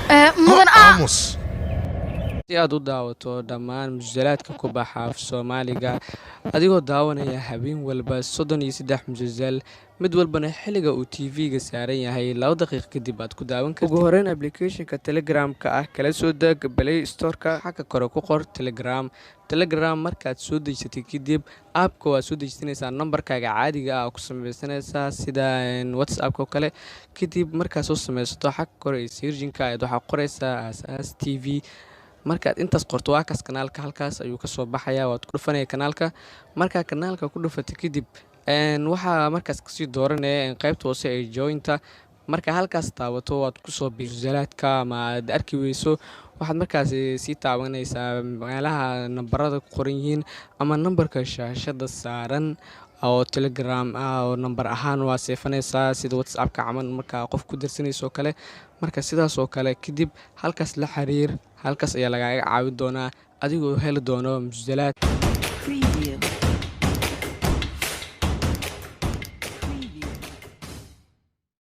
Mudan a Aamus. Si aad u daawato dhammaan musalsalaadka ku baxa af Soomaaliga, adigoo daawanaya habeen walba 33 musalsal, mid walbana xilliga uu TV-ga saaran yahay 2 daqiiq kadib aad ku daawan kartid. Ugu horeyn, applicationka Telegramka ah kala soo deg Play Storeka. Xagga kore ku qor Telegram. Telegram markaad soo dejisatay kadib, appka waad soo dejisanaysaa, nambarkaaga caadiga ah ku sameysanaysaa sida WhatsAppka oo kale. Kadib markaad soo sameysato, xagga kore ee searchinka ayaad waxaa qoraysaa Aasaas TV. Markaad intaas qorto, waa kaas kanaalka, halkaas ayuu kasoo baxayaa. Waad ku dhufanaya kanaalka. Markaa kanaalka ku dhufatay kadib, waxaa markaas kasii dooranaya qaybta hoose ee jointa. Marka halkaas taabato, waad kusoo bimusalsalaadka ama aad arki weyso, waxaad markaas sii taabanaysaa meelaha nambarada ku qoran yihiin ama nambarka shaashada saaran oo Telegram ah, oo nambar ahaan waa seefanaysaa sida WhatsAppka camal markaa qof ku dirsanayso oo kale. Marka sidaas oo kale kadib halkaas la xiriir, halkaas ayaa lagaaga caawin doonaa adigoo heli doono musalsalaad. Preview.